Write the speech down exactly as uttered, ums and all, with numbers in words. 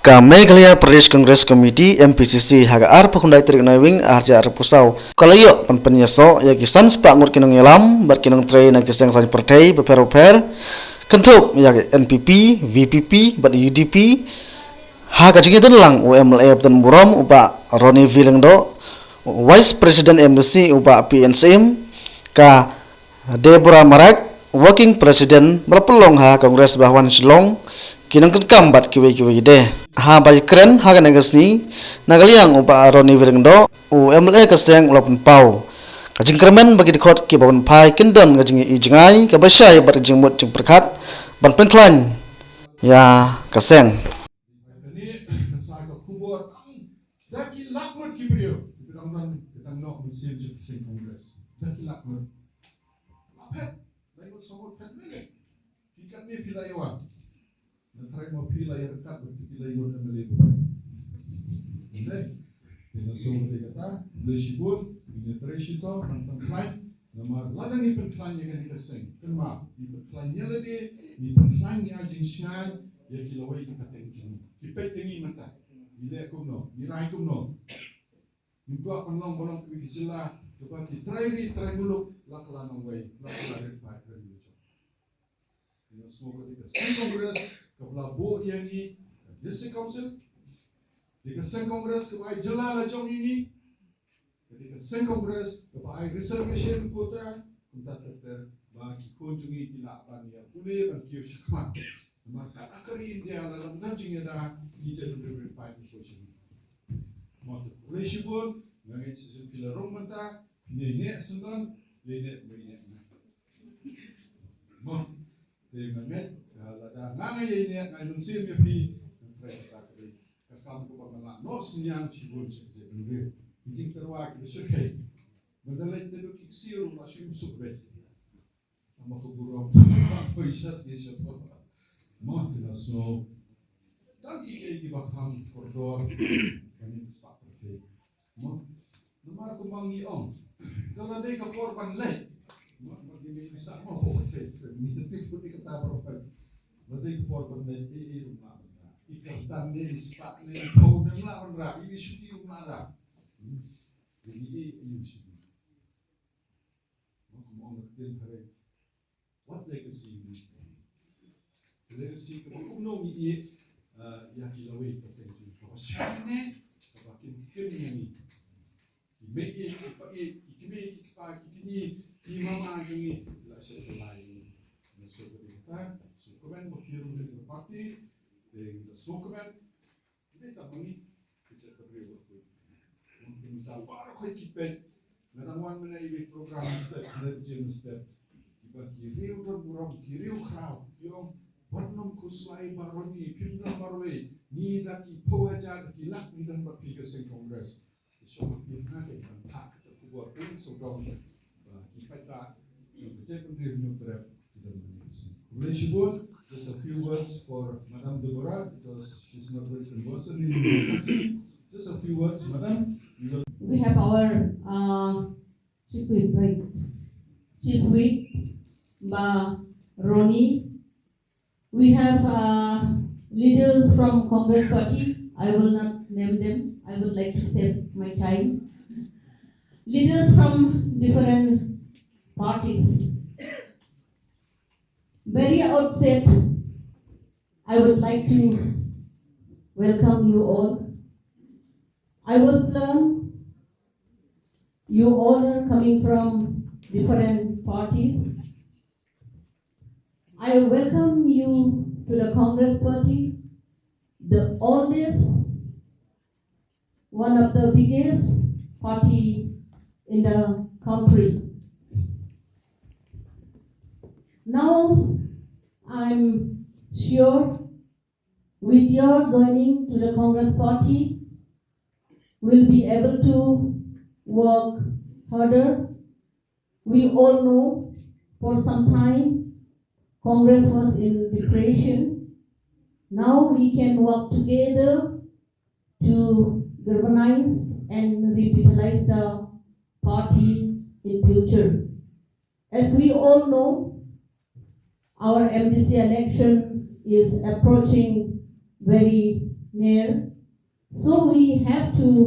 Ka Meghalaya Pradesh Congress Committee, M P C C, ha ka arphew khyndai tarik Naiwieng arhajar arphew saw, ka la ïoh ban pynïasoh ïa ki san spah ngut ki nongïalam bad ki nongtrei na ki seng saiñ pyrthei bapher bapher, kynthup ïa ka N P P, V P P bad U D P. Ha ka jingïadon lang u M L A ba don burom u Bah Ronnie V Lyngdoh, Vice President M D C u Bah P N Syiem, ka Deborah Marak, Working President ba la pynlong ha Congress Bhawan Shillong, ki nongdonkam bad kiwei kiwei de. Haba ïakren ha kane ka sngi na ka liang u Bah Ronnie V Lyngdoh, u M L A ka seng u la pynpaw ka jingkyrmen ba ki dkhot kiba wan phai kin don ka jingïohi jngai kaba shai bad ka jingmut jingpyrkhat ban pynkhlaiñ ïa ka seng. Kane ka sa ka khubor tang da ki lak ngut ki briew kiba dang don, ki dang noh mynsiem sha ka seng Congress. Da ki lak ngut. La phet, lai ngut saw ngut phet mene. Phi katne phi la ïa wan. Na tharai ma phi la ïa ryngkat bad phi la ïa wan M L A ba phet. Ynda te nga sngewbha kata, khublei shibun, ngin ïa trei shitom ban pynkhlaiñ. Namar lada ngi pynkhlaiñ ïa kane ka seng, kynmaw, ngi pynkhlaiñ ïa lade, ngi pynkhlaiñ ïa ka jingshngaiñ ïa ki lawei ki pateng jong ngi. Ki peit ïa ngi mynta. Ngi leh kumno, ngi rai kumno. Ngi kwah ban long, ban long kiwei ki jylla kiba ki trai ri trai muluk, la ka la nongwei, la ka la rit paid rit jong. Ngi sngewbha ka dei ka seng Congress kaba la buh ïa ngi ka District Council. Dei ka seng Congress kaba ai jylla la jong ïa ngi. Ka dei ka seng Congress kaba ai reservation quota, kumta ter ter, ba ki khun jong ngi ki lah ban ïa pule ban kiew shakhmat. Namar ka akari India la lam dang jingïada, ngi jaitbynriew rit paid ngi kiew shakhmat. Mo, te khublei shibun, nga ngeit shisien phi la rung mynta, phin ïaineh syndon, ïaineh ba ïaineh na. Mo, te nga ngeit, ah, lada nga nga ïaineh, nga ïa mynsiem ïa phi, nga trei kata ka dei ka kam kaba nga la noh synñiang shibun sha ka jaitbynriew. Ki jingtyrwa kiba shyrkhei. Mynta leit te dei ki ksiew ruh la shu ym suk beit. Tang ba ka burom, ba poi sha te sha poi. Mo, te nga sngew. Tang ki ei kiba kham kordor. Kane ka spah pyrthei. Mo, namar kumba ngi ong, ka la dei ka por ban leit. Mo, mo, ngi ngi sa mo, mo, te, te, ngi te put ïa kata baroh phi. La dei ka por ban leit, ei, ei, ruh ma. I kyrtan ne, i spah ne, i phew ne, ym lah ban rah, i, i shuki ruh ym lah rah. Hmm. Te ngi, ei, ei, i shuki. Mo, kumba ong ka ktien phareng. What legacy we leave? Ka legacy kaba kumno ngi ïeh, uh, ïa ki lawei pateng jong ngi, kaba shai ne kaba kin kin ïa ngi. Ki mei ïeit, ki pa ïeit, ki kmie ïeit, ki kpa, ki kñi, ki mama jong ngi, ki la shait kylla ïa ngi. Nga sngewkmen, sngewkmen ba phi rung ha ka party, te nga sngewkmen. Dei tang ma ngi, ki jaitbynriew baroh. Mynta baroh khoit ki peit, nga dang wan mynne ïa i program step, ïa i jingstep. Kiba ki riew don burom, ki riew khraw, ki ong, wat nym khuslai baroh ngi, phim don marwei, ngi da ki phew hajar, da ki lak ngi don bad phi ka seng Congress. Te shuwa phi ha ka ban phah kata ka khubor phin sngewthuh. Ba ki paidbah jong ka jaitbynriew Hynñiewtrep ki don mynne ka sngi. Khublei shibun. Just a few words for Madam Deborah because she's not very conversant in Khasi. Just a few words, Madam. We will We have our, uh, Chief Whip, right? Chief Whip, Bah Ronnie. We have, uh, leaders from Congress Party. I will not name them. I would like to save my time. Leaders from different parties. Very outset, I would like to welcome you all. I was learned you all are coming from different parties. I welcome you to the Congress Party, the oldest, one of the biggest party in the country. Now, I'm sure with your joining to the Congress Party, we'll be able to work harder. We all know for some time Congress was in depression. Now we can work together to galvanize and revitalize the party in future. As we all know, our M D C election is approaching very Ner. So we have to